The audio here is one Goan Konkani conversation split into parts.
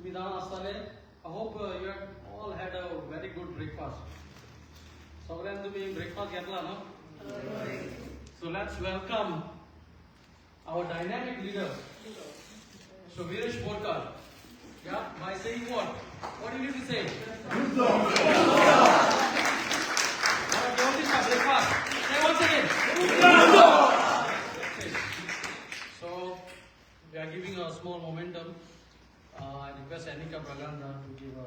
तुमी जाणा आसतले. I hope you have all had a very good breakfast. सगळ्यांनी तुमी ब्रेकफास्ट घेतला न्हू? So let's welcome our dynamic leader, so Viresh Borkar. Yeah, by saying what? What do you need to say? Breakfast. Say once again. That's it. So we are giving a small momentum. I request Anika Braganda to give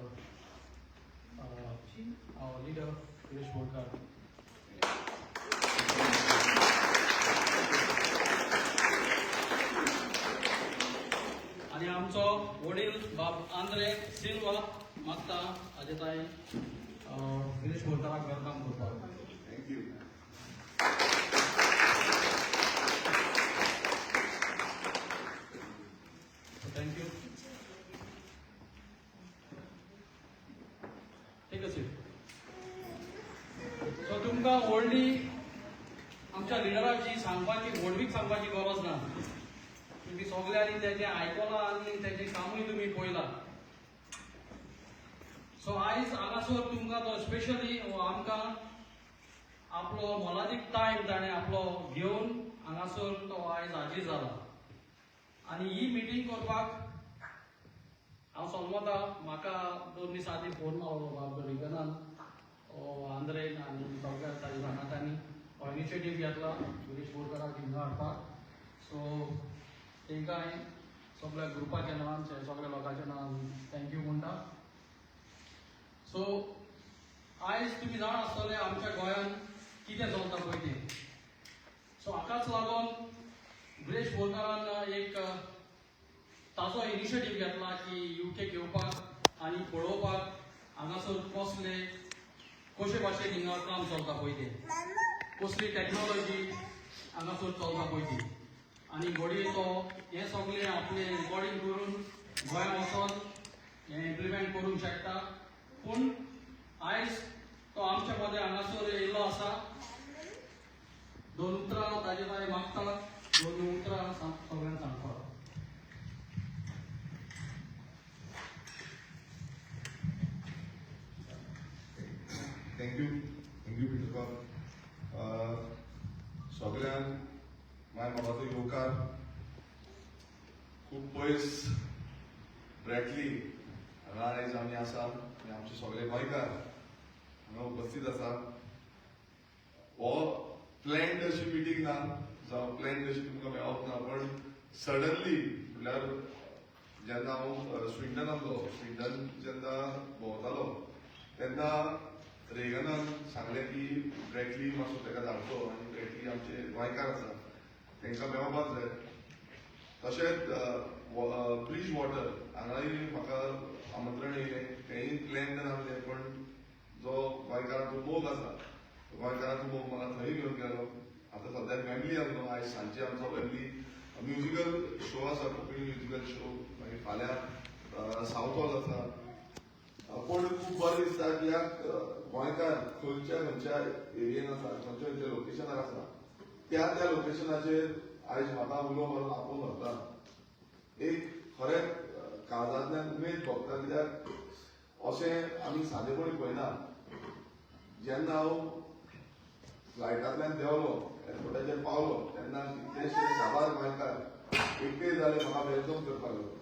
our leader, Viresh Borkar. आणि आमचो वडील बाब आंद्रे सिल्वा मागता हाजे ताई विरेश बोरकाराक welcome करपाक. Thank you. Thank you. ठीक असेल. सो तुमकां व्हडली आमच्या लिडराची सांगपाची, व्हडवीक सांगपाची गरज ना. तुमी सगल्यांनी तेजें आयकलां आनी तेजें कामूय तुमी पळयलां. सो आयज हांगासर तुमकां तो स्पेशली आमकां आपलो मोलादीक टायम ताणें आपलो घेवन हांगासर तो आयज हाजीर जाला. आनी ही मिटींग करपाक हांव समजता, म्हाका 2 दीस आदीं फोन मारलो बाब रिगनान, आंद्रेन आनी सगळ्या ताच्या सांगातांनी हो इनिशिएटीव घेतला विरेश बोरकाराक हिंगा हाडपाक. सो तांकांय सगळ्या ग्रुपाच्या नांवान, सगळ्या लोकांच्या नांवान thank you म्हणटा. सो आयज तुमी जाणा आसतले आमच्या गोंयांत कितें चलता पळय तें. सो हाकाच लागून विरेश बोरकारान एक ताचो इनिशिएटीव घेतला की युके घेवपाक आनी पळोवपाक हांगासर कसले कशे भाशेन हिंगा काम चलता पळय तें, कसली टॅक्नोलॉजी हांगासर चलता पळय ती, आनी घडये तो हें सगळें आपलें रिकॉर्डिंग करून गोंयांत वचोन हें इम्प्लिमेंट करूंक शकता. पूण आयज तो आमच्या मदें हांगासर येयल्लो आसा. 2 उतरां ताजे ताणें मागता, 2 उतरां सगळ्यांक सांगपाक. Thank you, thank you Peter. सगळ्यांक माय बाबाचो येवकार. खूब पयस ब्रॅटली हांगा आयज आमी आसा आनी आमचे सगळे गोंयकार हांगा उपस्थित आसा. हो प्लॅन्ड अशी मिटींग ना, जावं प्लॅन्ड अशी तुमकां मेळप ना, पण सडनली म्हणल्यार जेन्ना हांव स्विंडन आसलो, स्विंडन जेन्ना भोंवतालो तेन्ना रेगनान सांगलें की ब्रॅटली मातसो ताका धाडचो आनी ब्रॅटली आमचे गोंयकार आसा, तांकां मेळपाक जाय. तशेंच ब्रिज वॉटर हांगाय म्हाका आमंत्रण येयलें, तेंय प्लॅन नासलें, पण जो गोंयकारांचो मोग आसा, गोंयकारांचो मोग म्हाका थंय घेवन गेलो. आतां सद्याक वेम्बली आसलो, आयज सांजचे आमचो वेम्बली म्युजिकल शो आसा, कोंकणी म्युजिकल शो. मागीर फाल्यां सावथ हॉल आसा. पूण खूब बरें दिसता कित्याक गोंयकार खंयच्या खंयच्या एरियेन आसा, खंयच्या खंयच्या लोकेशनार आसा, त्या त्या लोकेशनाचेर आयज म्हाका उलो मारून आपोवन व्हरता. एक खरेंच काळजांतल्यान उमेद भोगता, कित्याक अशें आमी सादेपणी पळयना. जेन्ना हांव फ्लायटांतल्यान देंवलो, एअरपोर्टाचेर पावलो, तेन्ना कितलेशे साबार गोंयकार एकटे जाले म्हाका welcome करपाक लागले.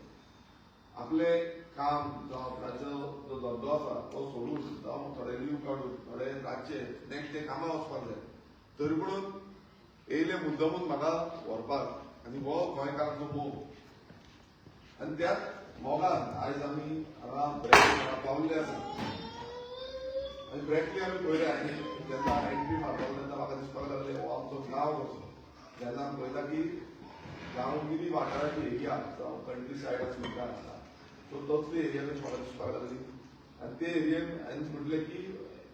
आपलें काम जावं आपणाचो जो धंदो आसा तो सोडून, जावं थोडे लीव काडून, थोडे रातचे नेक्स्ट डे कामाक वचपाक जाय, तरी पुणून येयले मुद्दमून म्हाका व्हरपाक. आनी हो गोंयकारांचो मोग, आनी त्याच मोगान आयज आमी हांगा ब्रॅटली पावल्ले आसा. आनी ब्रॅटली आमी पळयले आनी जेन्ना एंट्री मारतालो तेन्ना म्हाका दिसपाक लागलें हो आमचो गांव कसो. जेन्ना आमी पळयता की गांवगिरी वाठाराची एरिया जावं कंट्री सायड आसा आसा, सो तसली एरिया कशी म्हाका दिसपाक लागली. आनी ते एरियेन हांवें म्हटलें की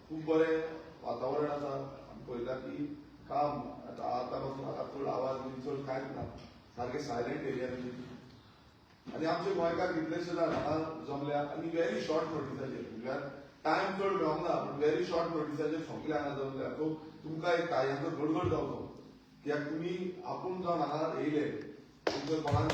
खूब बरें वातावरण आसा. आमी पळयता की काम आतां आतां पासून आतां चड आवाज बी चड कांयच ना, सारकें सायलंट एरिया कशी. आनी आमचे गोंयकार कितलेशे जाण हांगा जमल्या आनी व्हेरी शॉर्ट नोटिसाचेर, म्हणल्यार टायम चड मेळोंक ना, पूण व्हेरी शॉर्ट नोटिसाचेर सगळे हांगा जमल्या. सो तुमकां एक ताळयांचो गडगड जावचो, कित्याक तुमी आपूण जावन हांगा येयले. तुमकां कोणाक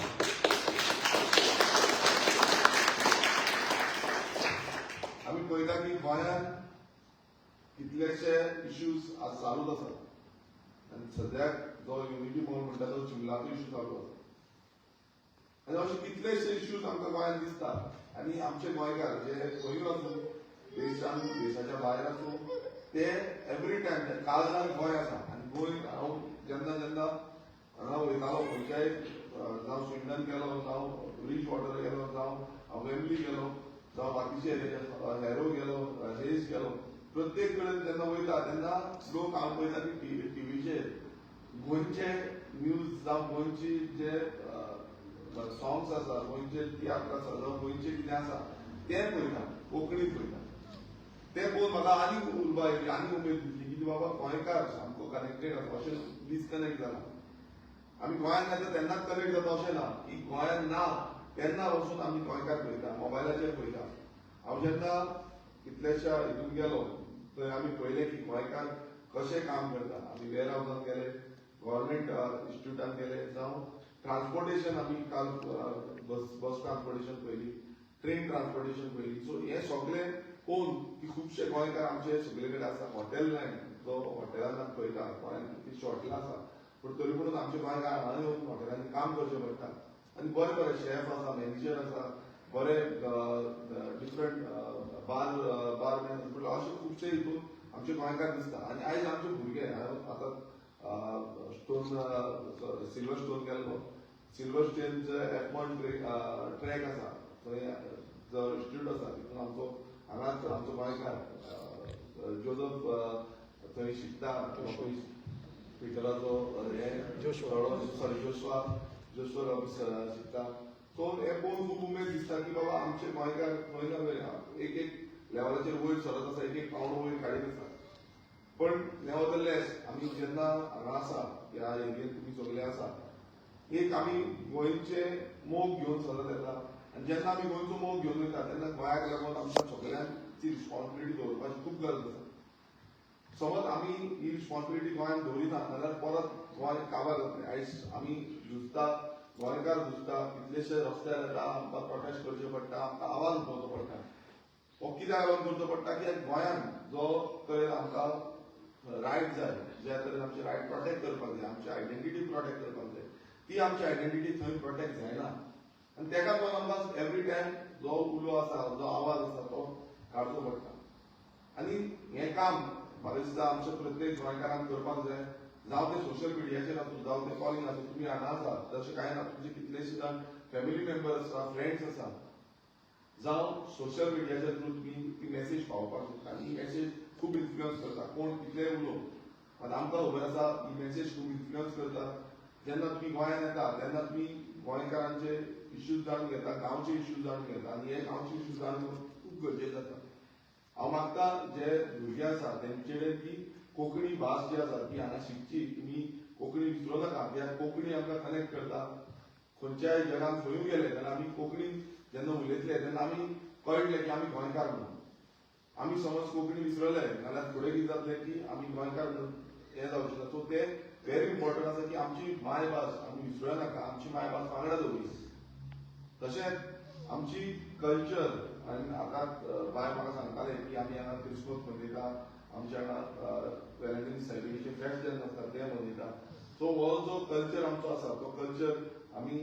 इश्यूज आज चालूच आसात आनी सद्याक जो युनिटी मॉल म्हणटा तो चिंबलाचो इश्यू चालू आसा. आनी अशे कितलेशे इश्यूज आमकां गोंयांत दिसता आनी आमचे गोंयकार जे खंयूय आसूं, देशान देशाच्या भायर आसूं, ते एवरी टायम काळजान गोंय आसा. आनी गोंय हांव जेन्ना जेन्ना हांगा वयतालो खंयच्याय, जावं स्विंडन गेलो, जावं ब्रिज वॉटर गेलो, जावं हांव वेम्बली गेलो, जावं बाकीचे हॅरो गेलो, हेज गेलो, प्रत्येक कडेन जेन्ना वयता तेन्ना लोक हांव पळयता की टिवीचेर गोंयचे न्यूज जावं गोंयची जे सॉंग्स आसा, गोंयचे तियात्र आसा, जावं गोंयचे कितें आसा तें पळयता, कोंकणी पळयता. तें पळोवन म्हाका आनीक उर्बा येयली, आनीक उमेद दिसली की बाबा गोंयकार सामको कनेक्टेड आसा, अशें डिसकनेक्ट जाला. आमी गोंयांत येता तेन्नाच कनेक्ट जाता अशें ना, की गोंयांत ना तेन्ना वचून आमी गोंयकार पळयता, मोबायलाचेर पळयता. हांव जेन्ना कितल्याश्या हितून गेलो थंय आमी पळयलें की गोंयकार कशें काम करता. आमी वेअर हावजान गेले, गव्हर्मेंट इन्स्टिट्यूटान गेले, जावं ट्रान्सपोर्टेशन आमी काल बस ट्रान्सपोर्टेशन पळयली, ट्रेन ट्रान्सपोर्टेशन पळयली. सो हें सगळें पळोवन की खुबशे गोंयकार आमचे सगळे कडेन आसा. हॉटेल लायन जो हॉटेलान आमी पळयता, गोंयांत कितलीशीं हॉटेलां आसा, पूण तरी पूण आमचे गोंयकार हांगा येवन हॉटेलांनी काम करचें पडटा. आनी बरे बरे शेफ आसा, मॅनेजर आसा, बरे डिफरंट बारमॅन, म्हणल्यार अशे खुबशे हितून आमचे गोंयकार दिसता. आनी आयज आमचे भुरगे, हांव आतां स्टोन सिल्वर स्टोन गेल्लो, सिल्वर स्टोन जे F1 track आसा थंय जो इन्स्टिट्यूट आसा तितून आमचो हांगाच आमचो गोंयकार जोजफ थंय शिकता, पिटराचो हे सॉरी जोशुआ शिकता. सो हें पळोवन खूब उमेद दिसता की बाबा आमचे गोंयकार खंय ना खंय एक एक लेवलाचेर वयर सरत आसा, एक एक पावंडो वयर काडीत आसा. पण नेवरदलेस आमी जेन्ना हांगा आसा ह्या एरियेंत तुमी सगळे आसा, एक आमी गोंयचे मोग घेवन सरत येता. आनी जेन्ना आमी गोंयचो मोग घेवन वयता तेन्ना गोंयाक लागून आमकां सगळ्यांक ती रिस्पॉन्सिबिलिटी दवरपाची खूब गरज आसा. समज आमी ही रिस्पॉन्सिबिलिटी गोंयांत दवरिना जाल्यार परत गोंय काबार जातलें. आयज आमी झुजता, गोंयकार झुजता, कितलेशे रस्त्यार येता, आमकां प्रोटेस्ट करचे पडटा, आमकां आवाज उठोवचो पडटा. हो कित्याक लागून करचो पडटा की गोंयांत जो तरेन आमकां रायट जाय, ज्या तरेन आमचे रायट प्रोटेक्ट करपाक जाय, आमची आयडेंटिटी प्रोटेक्ट करपाक जाय, ती आमची आयडेंटिटी थंय प्रोटेक्ट जायना. आनी तेका लागून आमकां एवरी टायम जो उलो आसा, जो आवाज आसा तो काडचो पडटा. आनी हें काम म्हाका दिसता आमच्या प्रत्येक गोंयकारान करपाक जाय. जावं तें सोशल मिडियाचेर आसूं, जावं तें कॉलिंग आसूं, तुमी हांगा आसा तशें कांय ना, तुमचे कितलेशे जाण फॅमिली मेंबर आसा, फ्रेंड्स आसा, जावं सोशल मिडियाच्या थ्रू तुमी ती मॅसेज पावोवपाक शकता. आनी ही मॅसेज खूब इन्फ्लुयन्स करता, कोण कितलेय उलोवं मात आमकां खबर आसा ही मॅसेज खूब इन्फ्लुयन्स करता. जेन्ना तुमी गोंयांत येता तेन्ना तुमी गोंयकारांचे इश्यूज जाणून घेता, गांवचे इश्यूज जाणून घेता, आनी हे गांवचे इश्यूज जाणून घेवप खूब गरजेचें आसा. हांव मागता जे भुरगे आसा तेंचे कडेन की कोंकणी भास जी आसा ती हांगा शिकची, तुमी कोंकणी विसरूं नाका, कित्याक कोंकणी आमकां कनेक्ट करता. खंयच्याय जगान खंयूय गेले जाल्यार आमी कोंकणी जेन्ना उलयतले तेन्ना आमी कळटलें की आमी गोंयकार म्हणून. आमी समज कोंकणी विसरले जाल्यार फुडें कितें जातलें की आमी गोंयकार म्हणून हें जावचें ना. सो तें व्हेरी इम्पॉर्टंट आसा की आमची मायभास आमी विसरूया नाका, आमची मायभास वांगडा दवरुया. तशेंच आमची कल्चर, आनी आतां बाय म्हाका सांगताले की आमी हांगा क्रिसमस मनयता, आमच्या हांगा व्हॅलेंटायन सेलिब्रेशन फेस्त जेन्ना आसता तें मनयता. सो हो जो कल्चर आमचो आसा तो कल्चर आमी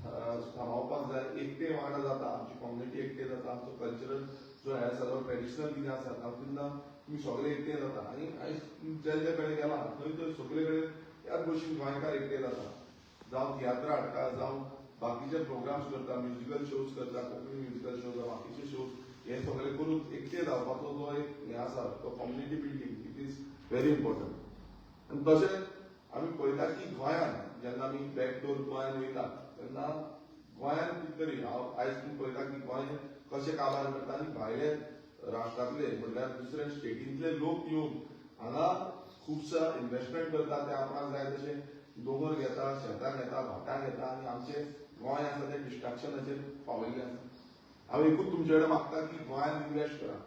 सांबाळपाक जाय. एकटे वांगडा जाता, आमची कम्युनिटी एकटे जाता, आमचो कल्चरल जो हे आसा, जो ट्रेडिशनल कितें आसा तेन्ना तुमी सगळे एकटे जाता. आनी आयज जे जे कडेन गेला थंय थंय सगळे कडेन त्याच भशेन गोंयकार एकटे जाता, जावं तियात्र हाडटा, जावं बाकीचे प्रोग्राम्स करता, म्युजिकल शोज करता, कोंकणी म्युजिकल शोज, बाकीचे शोज, हे सगळे करून एकटे जावपाचो जो एक हें आसा तो community building, it is very important. आनी तशेंच आमी पळयता की गोंयांत जेन्ना आमी बॅक डोर गोंयांत वयता तेन्ना गोंयांत कितें तरी हांव आयज तुमी पळयता की गोंय कशें काबार करता आनी भायले राष्ट्रांतले म्हणल्यार दुसऱ्या स्टेटींतले लोक येवन हांगा खुबशा इन्वेस्टमेंट करता, ते आपणाक जाय तशें दोंगर घेता, शेतां घेता, भाटां घेता, आनी आमचें गोंय आसा तें डिस्ट्रक्शनाचेर पावयल्लें आसा. हांव एकूच तुमचे कडेन मागता की गोंयांत इन्वेस्ट करा,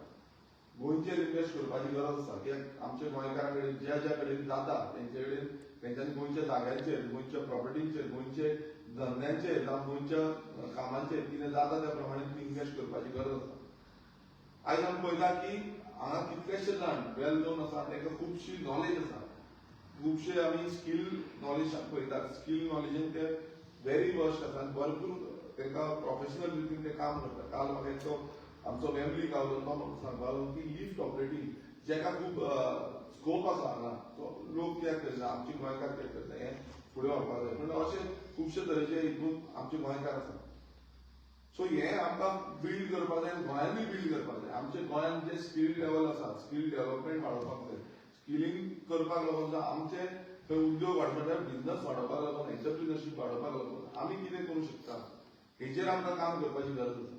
गोंयचेर इन्वेस्ट करपाची गरज आसा. कित्याक आमच्या गोंयकारां कडेन ज्या ज्या कडेन जाता तेंचे कडेन तेंच्यांनी गोंयच्या जाग्यांचेर, गोंयच्या प्रॉपर्टींचेर, गोंयचे धंद्यांचेर जावं गोंयच्या कामांचेर कितें जाता त्या प्रमाणे तुमी इन्वेस्ट करपाची गरज आसा. आयज आमी पळयता की हांगा कितलेशे जाण वेल नोन आसा, तांकां खुबशी नॉलेज आसा, खुबशे आमी स्कील नॉलेज पळयतात. स्कील नॉलेजीन ते व्हेरी वर्स्ट आसा आनी भरपूर तांकां प्रोफेशनल रितीन ते काम करता. काल म्हाका एकटो आमचो फॅमिली गावलो, तो म्हाका सांगपाक लागलो की लिफ्ट ऑपरेटींग जेका खूब स्कोप आसा हांगा, तो लोक कित्याक करना, आमचे गोंयकार कित्याक करना, हें फुडें व्हरपाक जाय. पूण अशे खुबशे तरेचे हितून आमचे गोंयकार आसा. सो हें आमकां बिल्ड करपाक जाय आनी गोंयानूय बिल्ड करपाक जाय. आमच्या गोंयांत जे स्कील लेवल आसा, स्कील डेव्हलपमेंट वाडोवपाक जाय. स्किलिंग करपाक लागून जावं आमचे थंय उद्योग वाडपाक जाय, बिझनस वाडोवपाक लागून, एंटरप्रिनरशीप वाडोवपाक लागून आमी कितें करूं शकता हेचेर आमकां काम करपाची गरज आसा.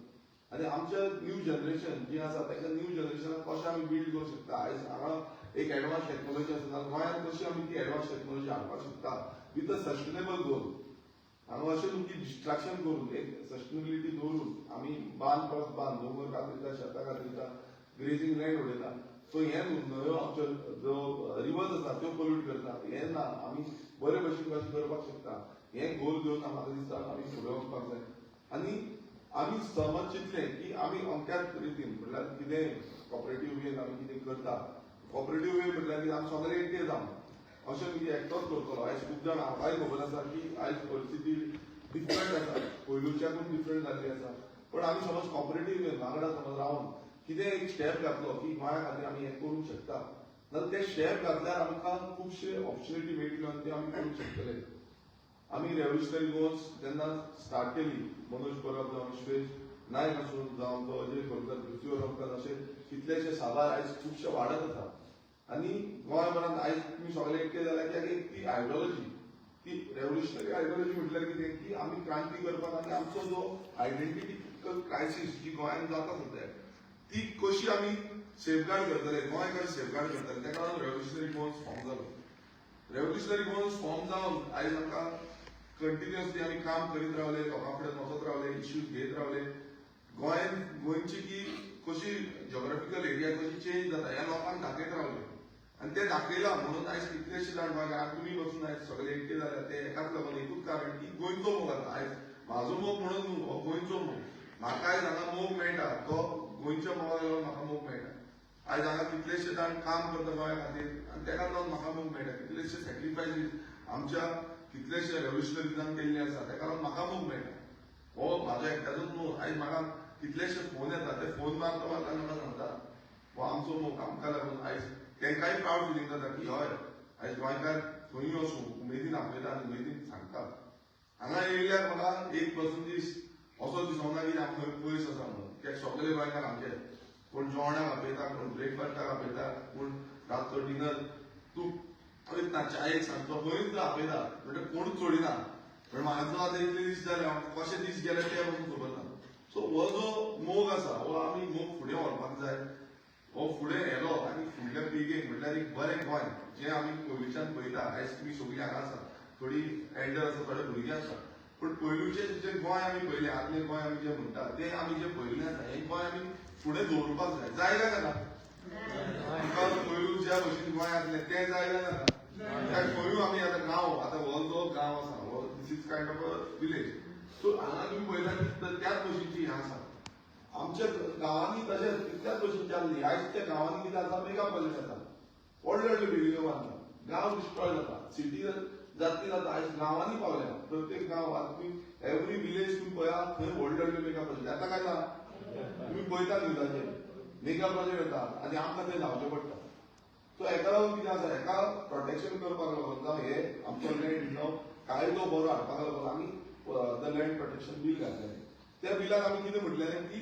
आनी आमच्या न्यू जनरेशन जी आसा तांकां न्यू जनरेशनाक कशें आमी बिल्ड करूं शकता. आयज हांगा एक एडवान्स टेक्नॉलॉजी आसा जाल्यार गोंयांत कशी आमी ती एडवान्स टेक्नॉलॉजी हाडपाक शकता विथ अ सस्टेनेबल गोल. हांगा अशें न्हू की डिस्ट्रक्शन करून, एक सस्टेनेबिलिटी दवरून आमी बांद परत बांद, दोंगर कातरिता, शेतां कातरिता, ग्रेजींग लँड उडयता. सो हें न्हू, न्हंयो आमच्यो जो रिवर्स आसा त्यो पोल्यूट करता, हें ना. आमी बरे भशेन कशें करपाक शकता हें गोल घेवन म्हाका दिसता आमी फुडें वचपाक जाय. आनी आमी समज चिंतलें की आमी अमक्याच रितीन, म्हणल्यार कितें कॉपरेटीव वेन आमी कितें करता. कॉपरेटीव वे म्हटल्यार कितें, आमी सगळे एकटे जावन, अशें न्हू की एकटोच करतलो. आयज खूब जाण म्हाकाय खबर आसा की आयज परिस्थिती डिफरंट आसा, पयलूच्याकून डिफरंट जाल्ली आसा. पण आमी समज कॉपरेटीव वेन वांगडा समज रावन कितें एक स्टेप घातलो की गोंया खातीर आमी हें करूंक शकता, जाल्यार ते स्टेप घातल्यार आमकां खुबशे ऑपॉर्च्युनिटी मेळटल्यो आनी ते आमी करूंक शकतले. आमी रेव्होल्युशनरी गोवन्स जेन्ना स्टार्ट केली, मनोज परब जावं, विश्वेश नायक आसूं, जावं तो अजय खोलकर, पृथ्वी रमकर, अशे कितलेशे साबार आयज खुबशे वाडत आसा. आनी गोंयभरांत आयज तुमी सगळे एकटे जाल्यार की एक ती आयडियोलॉजी, ती रेव्होल्युशनरी आयडियोलॉजी म्हटल्यार कितें की आमी क्रांती करपाक आनी आमचो जो आयडेंटिटी क्रायसीस जी गोंयांत जाता सद्या ती कशी आमी सेफगार्ड करतले, गोंय कशें सेफगार्ड करतले, ताका लागून रेव्होल्युशनरी गोवन्स फॉर्म जालो. रेव्होल्युशनरी गोवन्स फॉर्म जावन आयज आमकां कंटिन्युअसली आमी काम करीत रावले, लोकां कडेन वचत रावले, इश्यूज घेत रावले. गोंयांत गोंयची की कशी जिओग्राफिकल एरिया कशी चेंज जाता ह्या लोकांक दाखयत रावले आनी ते दाखयलां म्हणून आयज कितलेशे जाण गोंयकार तुमी बसून आयज सगळे एकटे जाल्या. ते एकाच लागून, एकूच कारण की गोंयचो मोग आसा. आयज म्हाजो मोग म्हणून न्हू, हो गोंयचो मोग. म्हाका आयज हांगा मोग मेळटा तो गोंयच्या मोगाक लागून म्हाका मोग मेळटा. आयज हांगा कितलेशे जाण काम करता गोंया खातीर आनी तेका लागून म्हाका मोग मेळटा. कितलेशे सॅक्रिफायसीस आमच्या कितलेशे रेव्होल्युशनरीजान केल्ले आसा, तेका लागून म्हाका मोग मेळटा. हो म्हाजो एकट्याचोच न्हू. आयज म्हाका कितलेशे फोन येता, ते फोन मारता मारता म्हाका सांगता हो आमचो मोग. आमकां लागून आयज तेंकांय प्रावड फिलींग जाता की हय, आयज गोंयकार खंयूय वचूं उमेदीन आपयता आनी उमेदीन सांगता. हांगा येयल्यार म्हाका एक पासून दीस असो दिसोना की हांव खंय पयस आसा म्हणून, कित्याक सगळे गोंयकार आमचे. कोण जेवणाक आपयता, कोण ब्रेकफास्टाक आपयता, कोण रातचो डिनर तूं वयतना चायेक सांगतो, खंयूच आपयता. म्हणटा कोणूच सोडिना. पण म्हाजो आतां इतले दीस जाले, हांव कशे दीस गेले ते पसून खबर ना. सो हो जो मोग आसा हो आमी मोग फुडें व्हरपाक जाय. हो फुडें व्हेलो आनी फुडल्या पिळगेक म्हटल्यार एक बरें गोंय जें आमी पयलींच्यान पळयता. आयज तुमी सगळीं हांगा आसा, थोडी एल्डर आसा, थोडे भुरगे आसा, पूण पयलूचें जें गोंय आमी पळयलें, आदलें गोंय आमी जें म्हणटा तें आमी जें पळयल्लें आसा, हें गोंय आमी फुडें दवरुपाक जाय. जाय काय नाका? तुका पयलू ज्या भशेन गोंय आसलें तें जाय काय नाका? कित्याक खंयूय आमी आतां गांव, आतां हो जो गांव आसा हो this is kind of a village. So हांगा तुमी पळयता की त्याच भशेनची हें आसा. आमच्या गांवांनी तशेंच तितल्याच भशेनची आसली. आयज त्या गांवांनी कितें आसा, मेगा प्रोजेक्ट आसा, व्हडले व्हडले बिल्डिंगो बांदता, गांव डिस्ट्रॉय जाता. सिटी जातली जाता, आयज गांवांनी पावल्या. प्रत्येक गांव आतां तुमी एवरी विलेज तुमी पळया, थंय व्हडले व्हडले मेगा प्रोजेक्ट येता काय ना? तुमी पळयता न्यूजाचेर मेगा प्रोजेक्ट येता आनी आमकां थंय धांवचें पडटा. सो हेका लागून कितें आसा, हेका प्रोटेक्शन करपाक लागून जावं हे आमचो लँड जावं कायदो बरो हाडपाक लागून आमी the land protection bill घातलेलें. त्या बिलाक आमी कितें म्हटलेलें की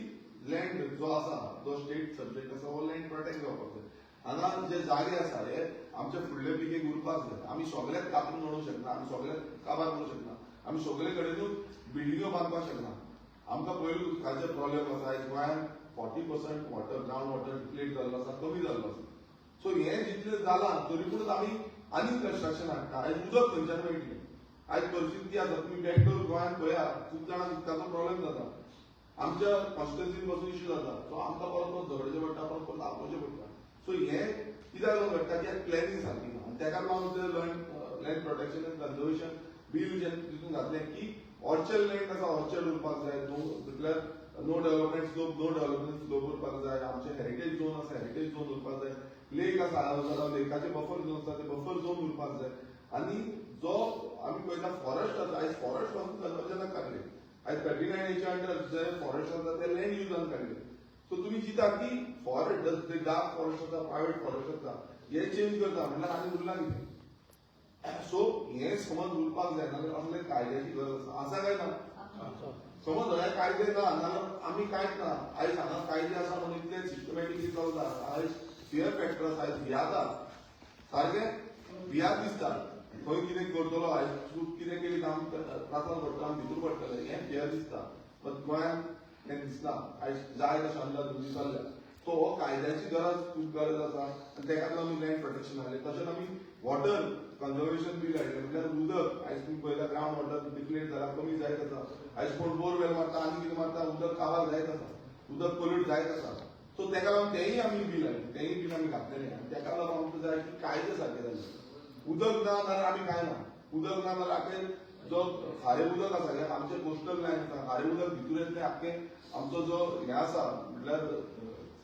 लँड जो आसा, जो स्टेट सब्जेक्ट आसा, हो लँड प्रोटेक्ट जावपाक जाय. हांगा जे जागे आसा हे आमच्या फुडल्या पिळगेक उरपाक जाय. आमी सगळ्याक कापून उडोवंक शकना, आमी सगळ्याक काबार करूंक शकना, आमी सगळे कडेनूच बिल्डिंगो बांदपाक शकना. आमकां पयलू उदकाचे प्रॉब्लेम आसा. आयज गोंयांत 40% water, ground water deplete जाल्लो आसा, कमी जाल्लो आसा. सो हें जितलें जालां तरी पूण आमी आनीक कन्स्ट्रक्शन हाडटा. आयज उदक खंयच्यान मेळटलें? आयज परिस्थिती आसा, तुमी बँगलोर गोंयांत पळया, खूब जाणांक उदकाचो प्रॉब्लेम जाता. आमच्या कॉन्स्टिट्युन्सीन पासून इश्यू जाता. सो आमकां परत परत झगडचें पडटा, परत परत आपोवचें पडटा. सो हें कित्याक लागून घडटा की प्लॅनिंग सारकी ना. आनी तेका लागून ते land protection and conservation bill जे तितून घातलें की ऑर्चर्ड लँड आसा, ऑर्चर्ड उरपाक जाय, म्हटल्यार no No development slope, no development slope उरपाक जाय. आमचे हेरिटेज झोन आसा, हेरिटेज झोन उरपाक जाय. लेक आसा, लेकाचे बफर झोन आसा, ते बफर झोन उरपाक जाय. आनी जो आमी पळयता फॉरेस्ट आसा, आयज फॉरेस्ट पासून कन्वर्जनाक काडले. आयज 39 एच्या अंडर जे फॉरेस्ट आसा ते लँड युजान काडले. सो तुमी चिंता की फॉरेस्ट जे डार्क फॉरेस्ट आसा, प्रायव्हेट फॉरेस्ट आसा, हे चेंज करता म्हणल्यार आनी उरला कितें? सो हे समज उरपाक जाय, नाजाल्यार असले कायद्याची गरज आसा. आसा काय ना? समज हे कायदे ना जाल्यार आमी कांयच ना. आयज हांगा कायदे आसा म्हणून इतले सिस्टमॅटिकली चलता. आयज फियर फॅक्टर आसा, आयज भियाता, सारकें भियात दिसता. खंय कितें करतलो, आयज चूक कितें केली तर आमी त्रासान पडटलो, आमी भितर पडटले, हें फियर दिसता. बट गोंयांत हें दिसना. आयज जाय तशें अंदाज तुमची चल्ल्या. सो हो कायद्याची गरज खूब गरज आसा आनी तेका लागून आमी लँड प्रोटेक्शन हाडलें. तशेंच आमी वॉटर कन्जर्वेशन बील हाडलें. म्हणल्यार उदक आयज तुमी पळयता ग्रावंड वॉटर डिप्लेट जाला, कमी जायत आसा. आयज कोण बोरवेल मारता आनी कितें मारता, उदक काबार जायत आसा, उदक पोल्यूट जायत आसा. सो तेका लागून तेंय आमी बील हाडलें, तेंय बील आमी घातलेलें. आनी तेका लागून आमकां जाय की कायदे सारके जाले. उदक ना जाल्यार आमी कांय ना. उदक ना जाल्यार आख्खें जो खारें उदक आसा, हे आमचें कोस्टल लायन आसा, खारें उदक भितूर येतलें. आख्खें आमचो जो हें आसा म्हटल्यार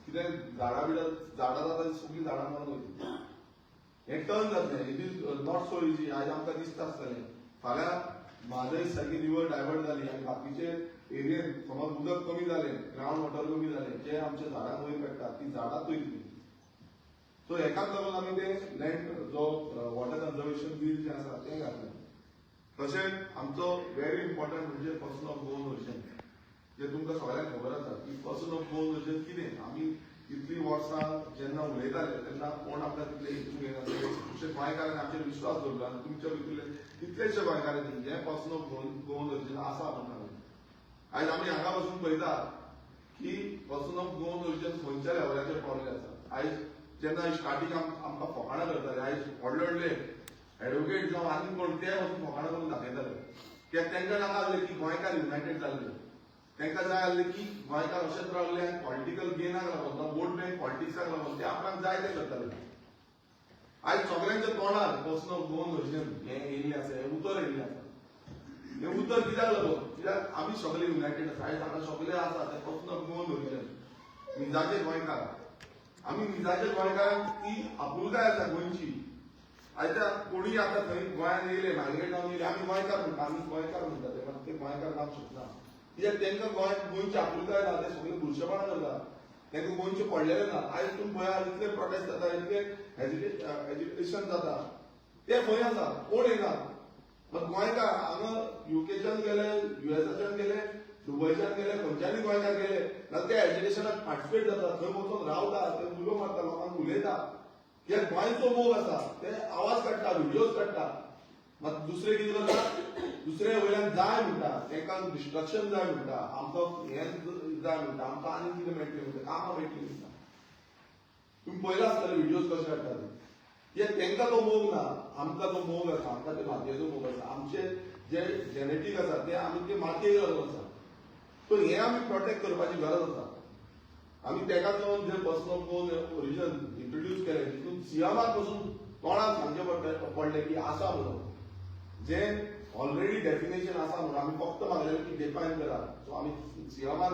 कितें झाडां बिडां, झाडां जाता, सगळीं झाडां मरून वयतलीं. हें टर्न जातलें. It is not so easy. आयज आमकां दिसता आसतलें, फाल्यां म्हादय सारकी रिवर डायवर्ट जाली आनी बाकीचे एरियेन समज उदक कमी जालें, ग्रावंड वॉटर कमी जालें, जे आमच्या झाडांक वयर पेट्टा ती झाडांच वयतली. सो हेकाच लागून आमी ते लँड जो वॉटर कन्जर्वेशन बील जें आसा तें घातलें. तशेंच आमचो व्हेरी इम्पॉर्टंट म्हणजे पर्सन ऑफ गोवन ओरिजन, जे तुमकां सगळ्यांक खबर आसा की पर्सन ऑफ गोवन ओरिजन कितें. आमी इतलीं वर्सां जेन्ना उलयताले तेन्ना कोण आमकां तितले हितून घेनासले. खुबशे गोंयकारांनी आमचेर विश्वास दवरलो आनी तुमच्या भितरले कितलेशे गोंयकारांनी हे पर्सन ऑफ गोवन ओरिजन आसा म्हणून आयज आमी हांगा बसून पळयता की पर्सन ऑफ गोवन ओरिजन खंयच्या लेवलाचेर पावले आसा. आयज जेन्ना स्टार्टींग आमकां फकाणां करताले, आयज व्हडले व्हडले एडवोकेट जावं आनी कोण ते वचून फकाणां करून दाखयताले, कित्याक तांकां नाका आसलें की गोंयकार युनायटेड जाल्ले. तांकां जाय आसलें की गोंयकार अशेंच रावले आनी पॉलिटिकल गेनाक लागून, वोट बँक पॉलिटिक्साक लागून ते आपणाक जाय ते करताले. आयज सगळ्यांच्या तोंडार पर्सन ऑफ गोवन ओरिजन हें येयल्लें आसा, हें उतर येयल्लें आसा. हें उतर कित्याक लागून? कित्याक आमी सगळे युनायटेड आसा. आयज हांगा सगळे आसा ते पर्सन ऑफ गोवन ओरिजन, निजाचे गोंयकार. आमी निजाचे गोंयकारांक ती आपुलकाय आसा गोंयची. आयज कोणूय आतां थंय गोंयांत येयले, मायग्रेट जावन येयले, आमी गोंयकार म्हणटा, आमी गोंयकार म्हणटा ते, मात ते गोंयकार जावंक शकना, कित्याक तांकां गोंय गोंयची आपुलकाय ना. ते सगळे बुरशेपणां करता, तांकां गोंयचें पडलेलें ना. आयज तुमी पळया, इतले प्रोटेस्ट जाता, इतले एजिटेशन जाता, ते खंय आसा? कोण येना. मात गोंयकार हांगा युकेच्यान गेले, युएसाच्यान गेले, दुबयच्यान गेले, खंयच्यानूय गोंयकार गेले जाल्यार ते एजिटेशनाक पार्टिसिपेट जाता, थंय वचून रावता, थंय उलो मारता, लोकांक उलयता, कित्याक गोंयचो मोग आसा. ते आवाज काडटा, व्हिडियोज काडटा. मात दुसरे कितें करता? दुसरे वयल्यान जाय म्हणटा, तांकां डिस्ट्रक्शन जाय म्हणटा, आमकां हें जाय म्हणटा, आमकां आनी कितें मेळटलें म्हणटा, कामां मेळटलीं म्हणटा. तुमी पळयला आसतले व्हिडियोज कशे काडटा ते. कित्याक तांकां तो मोग ना, आमकां तो मोग आसा. आमकां ते मातयेचो मोग आसा. आमचे जे जेनेटीक आसा ते आमी ते मातयेक लागून आसा. सो हें आमी प्रोटेक्ट करपाची गरज आसा. आमी तेकाच लागून जे person of Goan origin introduce केलें, तितून सीएमाक पसून तोंडाक सांगचें पडलें की आसा म्हणून, जे ऑलरेडी डेफिनेशन आसा म्हणून. आमी फक्त मागलेलें की डिफायन करा. सो आमी सीएमान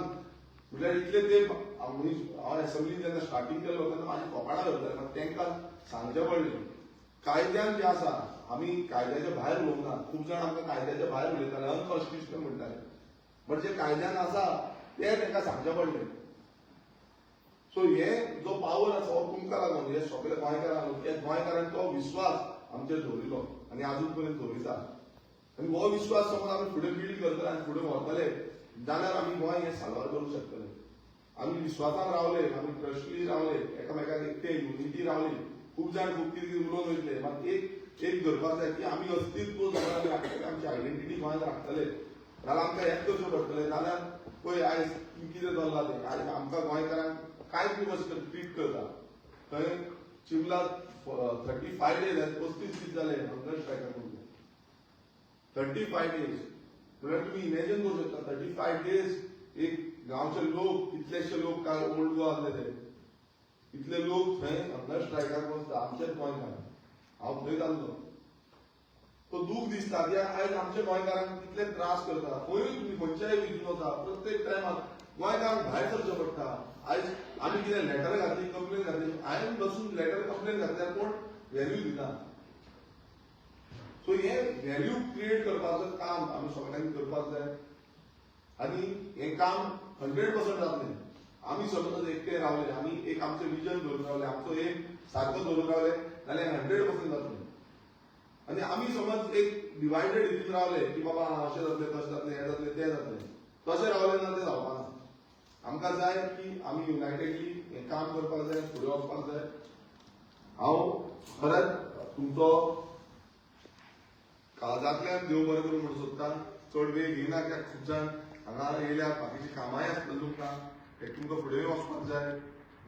म्हळ्यार इतले ते आमी, हांव एसेंब्लीन जेन्ना स्टार्टींग केलो तेन्ना म्हाजी फकाणां करताले, मात तांकां सांगचें पडलें कायद्यान जे आसा. आमी कायद्याच्या भायर उलोवंक ना. खूब जाण आमकां कायद्याच्या भायर उलयताले, अनकॉन्स्टिट्युशनल म्हणटाले, बट जे कायद्यान आसा ते तांकां सांगचें पडलें. सो हे जो पावर आसा हो तुमकां लागून, हे सगळे गोंयकारांक लागून, कित्याक गोंयकारांनी तो विश्वास आमचेर दवरिल्लो आनी आजून पर्यंत दवरिता. आनी हो विश्वास समज आमी फुडें बिल्ड करतले आनी फुडें व्हरतले जाल्यार आमी गोंय हें साल्वार करूंक शकतले. आमी विश्वासान रावले, आमी ट्रस्टली रावले, एकामेकाक एकटे युनिटी रावली. खूब जाण खूब कितें कितें उलोवन वयतले, मात एक एक धरपाक जाय की आमी अस्तित्व जाल्यार आमी राखतले, आमची आयडेंटिटी गोंयांत राखतले जाल्यार आमकां हेंच करचें पडटलें. जाल्यार पळय आयज कितें चल्लां तें. आयज आमकां गोंयकारांक कांयच बी कशें ट्रीट करता. थंय चिंबला 35 डेज, 35 दीस जाले हंगर स्ट्रायकाक उरले. 35 डेज म्हळ्यार तुमी इमॅजिन करूं शकता, 35 डेज एक गांवचे लोक, कितलेशे लोक, काल ओल्ड गोवा आसले ते, इतले लोक थंय हंगर स्ट्रायकाक बसता. आमचेच गोंयकार, हांव थंय जाल्लो. तो दूख दिसता कित्याक आयज आमच्या गोंयकारांक कितले त्रास करता. खंयूय तुमी खंयच्याय हितून वता, प्रत्येक टायमार गोंयकारांक भायर सरचें पडटा. आयज आमी कितें लेटर घातली, कंप्लेन घातली, हांवें बसून लेटर कंप्लेन घातल्यार कोण व्हॅल्यू दिना. सो हे व्हॅल्यू क्रिएट करपाचो काम आमी सगळ्यांनी करपाक जाय आनी हें काम 100% जातलें. आमी समज एकटे रावले, आमी एक आमचें विजन धरून रावले, आमचो एम सारको धरून रावले जाल्यार 100% जातलें. आनी आमी समज एक डिवायडेड हितून रावले की बाबा अशें जातलें, तशें जातलें, हें जातलें, तें जातलें, तशें रावलें ना, तें जावपाना. आमकां जाय की आमी युनायटेडली हें काम करपाक जाय, फुडें वचपाक जाय. हांव खरेंच तुमचो काळजांतल्यान देव बरें करूं म्हणून सोदता. चड वेळ घेयना, कित्याक खूब जाण हांगा येयल्यात, बाकीची कामांय आसतली तुमकां, एक तुमकां फुडें वचपाक जाय.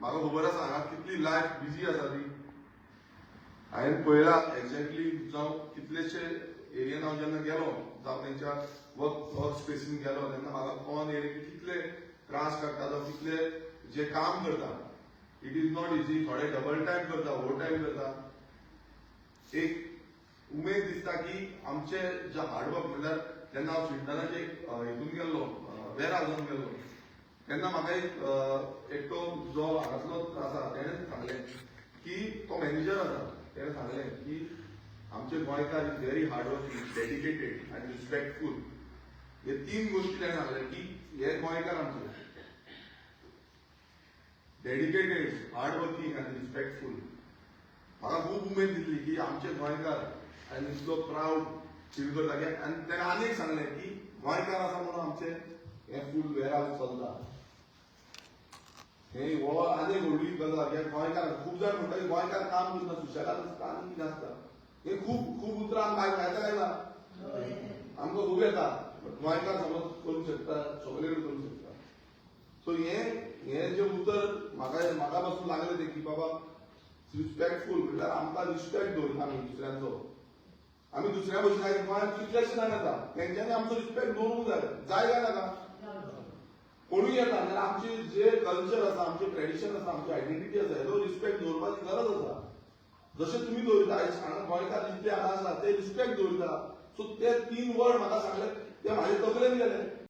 म्हाका खबर आसा हांगा कितली लायफ बिजी आसा ती. हांवें पळयला एक्झॅक्टली, जावं कितलेशे एरियन हांव जेन्ना गेलो, जावं तेंच्या वर्क स्पेसीन गेलो, तेन्ना म्हाका कळोन येयलें की कितले त्रास काडटा, जावं कितले जे काम करता. It is not easy. थोडे डबल टायम करता, ओवर टायम करता. एक उमेद दिसता की आमचे जे हार्डवर्क, म्हणल्यार जेन्ना हांव स्विंडनाचे हितून गेल्लो, वेर हावसान गेल्लो, तेन्ना म्हाका एक एकटो जो हांगासलो आसा तेणें सांगलें की, तो मॅनेजर आसा, तेणें सांगलें की आमचे गोंयकार is very hardworking, dedicated आनी रिस्पेक्टफूल. हे तीन गोश्टी तेणें सांगले की हे गोंयकार आमचे डेडिकेटेड, हार्डवर्किंग आनी रिस्पेक्टफूल. म्हाका खूब उमेद दिसली की आमचे गोंयकार आनी इतलो प्रावड फील करता की. आनी तेणें आनीक सांगलें की गोंयकार आसा म्हणून आमचे हे फूल वेर हावस चलता. हे हो आनीक व्हडली गजाल कित्याक गोंयकार, खूब जाण म्हणटा की गोंयकार काम करना, सुशेगाद आसता आनी कितें आसता. हे खूब खूब उतरां आमकां येता काय ना? आमकां खूब येता. बट गोंयकार समज करूंक शकता, सगळे कडेन करूंक शकता. सो हे हे जे उतर म्हाका पासून लागलें तें की बाबा रिस्पेक्टफूल म्हणल्यार आमकां रिस्पेक्ट दवरता आमी दुसऱ्यांचो. आमी दुसऱ्या भशेन, आयज गोंयांत कितलेशे जाण येता, तेंच्यांनी आमचो रिस्पेक्ट दवरूंक जाय. जाय काय नाका? कोणूय येता जाल्यार आमचे जे कल्चर आसा, आमचे ट्रेडिशन आसा, आमची आयडेंटिटी आसा, हेजो रिस्पेक्ट दवरपाची गरज आसा. जशें तुमी दवरिता, आयज हांगा गोंयकार जितले हांगा आसा ते रिस्पेक्ट दवरिता. सो ते तीन वर्ड म्हाका सांगले, ते म्हाजे तकलेन गेले.